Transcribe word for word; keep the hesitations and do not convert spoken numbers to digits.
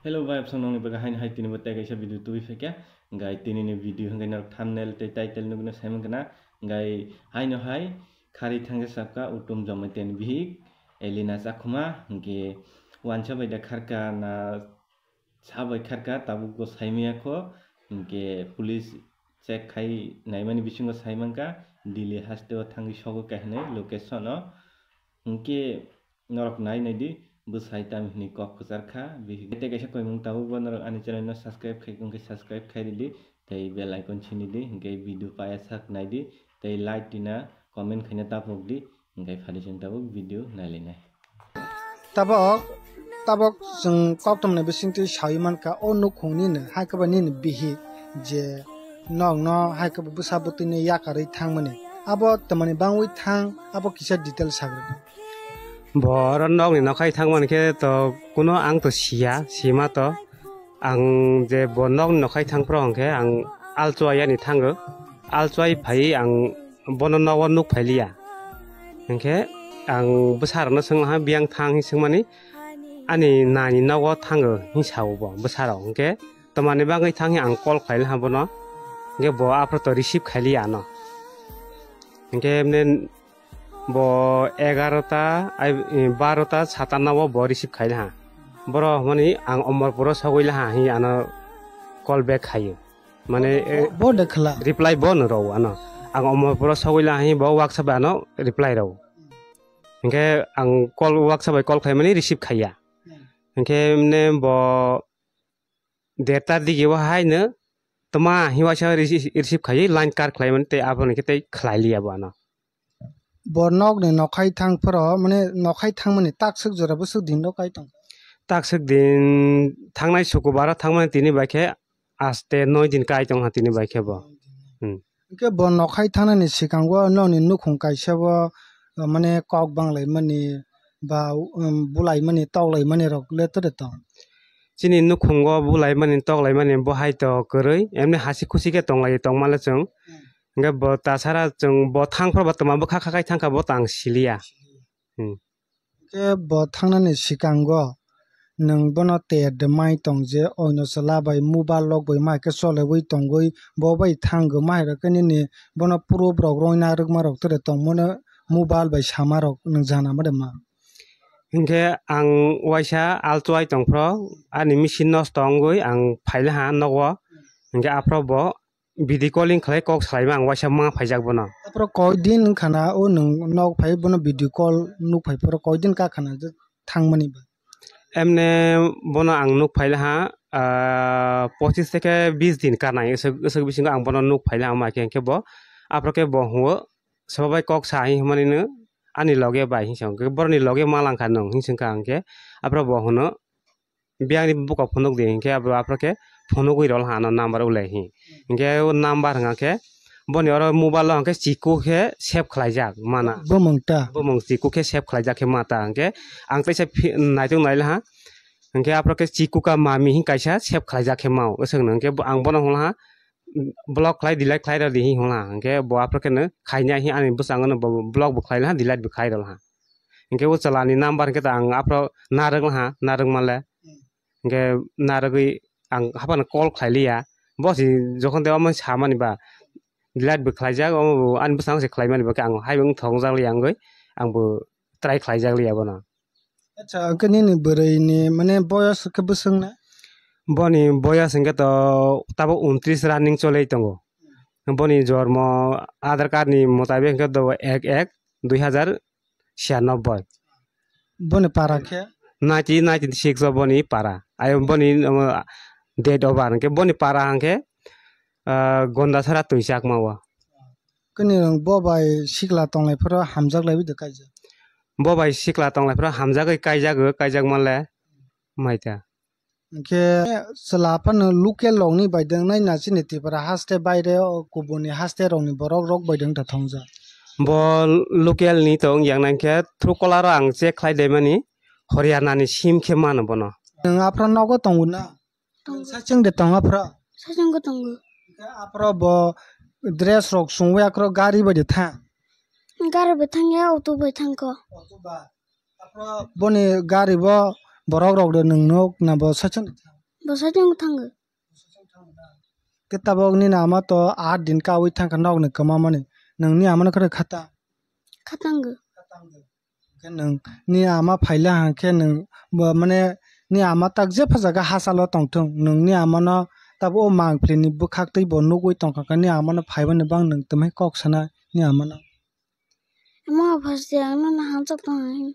Hello bai, absong nongni bagwi haino hai tini bo tei kaisa video tubui phaikha. Gai tini ni video hwnkhe norok thumbnail tei title nugwi no saiman kana. Gai haino hai khari thangsa sapka utum jomai teni bihik Elina Chakhuma hwnkhe wansa bai da kharka na sa bai kharka tabuk bo saimaya kho hwnkhe police check khai naimani bisingo saimanka Delhi haste o thangwi sogo kahinwi location o. Hwnkhe norok nai nai di, bwsai tam hwnwi kok kwchar kha, bihik tei kaisa koimung tabuk bo norok ani channel no subscribe khai wngkhe subscribe khai ridi, tei bell icon sini di, hwnkhe video paya sak nai di, tei like dina, comment khaina tapok di, hwnkhe phari chwng tabuk video nai lai nai. Tabok, tabok chwng koktwmani bisingtwi sawi mankha, o nukhung nini hai khe ba nini bihik je nok no hai khe ba bwsa bwtwi no yakarwi thangmani, abo tamani bangwi thang, abo kisa detail sagri. Bo oro nokni nokhai thangmani khe to kuno ang to siya, sima to. Ang je bo nokni nokhai thang phro hwnkhe ang alchua yani thango. Alchuai phai ang bono nogo nuk phailiya. Hwnkhe ang bwsarokno swngha biyang thang hwnwi swngmani ani nani nogo thango hwnwi sao bo bwsarok. Hwnkhe tamani bagwi thang hwnwi ang call khlailha bono. Hwnkhe bo aphro to receive khailiya ano. Hwnkhe emne Bo egarota, ai, barota sata no o bo receive khaina ha. Boro hwnmani ang Omorpuro sogwi laha hi ano call back khaio. Mane, eh, bo de khla. Reply bo no rw ano. Ang Omorpuro sogwi laha hi bo WhatsApp ano reply rw. Hinkhe ang call, WhatsApp bai call khaimani receive khaiya. Hmm. Hinkhe mane bo derta digi o haino tma hi waisa rece-, receive khaiwi line cut khlaimani tei aboni khe tei khlai liya bo ano. Bo nokni nokhai thang phoro, mane nokhai thangmani takswk jora bwswk din rok kai tong? Takswk din thangnai sukubaro thangmani tini bai khe aste noi din kai tong ha tini bai khe bo. Hmm. Hwnkhe bo nokhai thangnani swkango nokni nukhung kaisa bo, mane kok banglaimani ba, um, bulaimani toklaimani rok le tore tong? Chini nukhungo bulaimani toklaimani bo hai to kwrwi, emni hasi khusi khe tonglai tongmale chwng. Hmm. Hwnkhe bo tasara chwng bo thang phro bo tma bwkha kha khai thang kha bo tang siliya. Hmm. Hwnkhe bo thangnani swkango nwng bono ter de mai tong je oino chwla bai mobile rok bai mai khe cholaiwi tongwi bo bai thango mai rok khe nini bono proof rok roina rwkma rok tore tongmano mobile bai sama rok nwng jana ma de ma? Hinkhe ang waisa altuai tongphro, ani machine nosto wngwi ang phailaha nogo. Hinkhe aphro bo video calling khlai kok salaima ang waisa ma phaijak bono. Aphro koi din wngkhana o nwng nok phai bono video call nuk phai phoro koi din ka khana je thangmani ba? Emne bono ang nuk phailaha, ah, pochis theke bis din kanai, aswk, aswk bisingo ang bono nuk phailaha, ma khe, hinkhe bo aphro khe bo hwngo, sobo bai kok sa hi hwnmani no ani loge bai hinwi sa, hwnkhe boroni loge ma langkha nwng hinwi swngkha, hwnkhe aphro bo hwno biyangni bukok phunuk di, hwnkhe abo aphro khe phunugwi rwlaha ano number ulai hi. Hwnkhe o number hwnkha khe boni oro mobile o hwnkhe chiku khe save khlaijak mana. Bumung ta? Bumung chiku khe save khlaijak khe ma ta, hwnkhe ang teisa phi-, naitok nailaha, hwnkhe aphro khe chiku ka mami hin kaisa save khlaijak khe mao, aswkno hwnkhe bo-, ang bono hwnlaha, block khlai, delete khlai rw di hi hwnla. Hwnkhe bo aphro khe no khaina hi ani bwskango no bo block bo khlai laha, delete bo khlai rw laha. Hwnkhe o chwla ni number hwnkhe ta ang aphro narwk laha, narwk male. Hwnkhe narwgwi ang haphano call khlai liya. Bo si jokhon de omo samani ba delete bo khlaijak, omo bo ani bwskango se khlaimani ba khe ang hai wng thong jak liya wngwi ang bo try khlaijak liya bono. Acha, hwnkhe nini bwrwini, mane, boyos khe bwswk na? Boni boyos hwnkhe to tabuk untris running choli tongo. Boni jormo Aadhaar card ni mutabik hwnkhe to ek ek dui hazar chiyanoboi. Boni para khe? Nineteen ninety six o boni para. Ayo boni, um, date of birth hwnkhe boni para hwnkhe, ah, Gondasara Twichakma o. Kini rong bo bai sikla tonglai phoro hamjak lai bidi kaijak. Bo bai sikla tonglai phoro hamjagwi kaijago, kaijak male maita. Hwnkhe chwla phano local rokni bai dwng nai na chini Tripura haste baire o kubuni haste rokni borok rok bai dwng ta thongjak. Bo local ni to wngya nang khe Truecaller o ang check khlai de mani Haryana ni sim khe mano bono. Nwng aphro nogo tongo na? Tongo. Sachwng de tongo aphro? Sachwng bo tongo. Hwnkhe aphro bo dress rok chumui aphro gari bai de thang? Gari bai thangya, auto bai thangkho. Auto bai. Aphro boni gari bo Borok rok de nwng nuk na bo sachung? Bo sachung thango. Ke tabok nini ama to aat din kawi thangkha nokni kwmamani. Nwng ni amano kwrwi khata? Khatango. Khe nwng ni ama phaila hwnkhe nwng bo mane ni ama tak jepha jaga hachalo tongthung, nwng ni amano tabuk o mangpili ni bwkhak twi bo nugwi tongkha khe ni amano phaimani bang nwng twmai kok sana ni amano. Ama phaste ang nono hamjak tongo.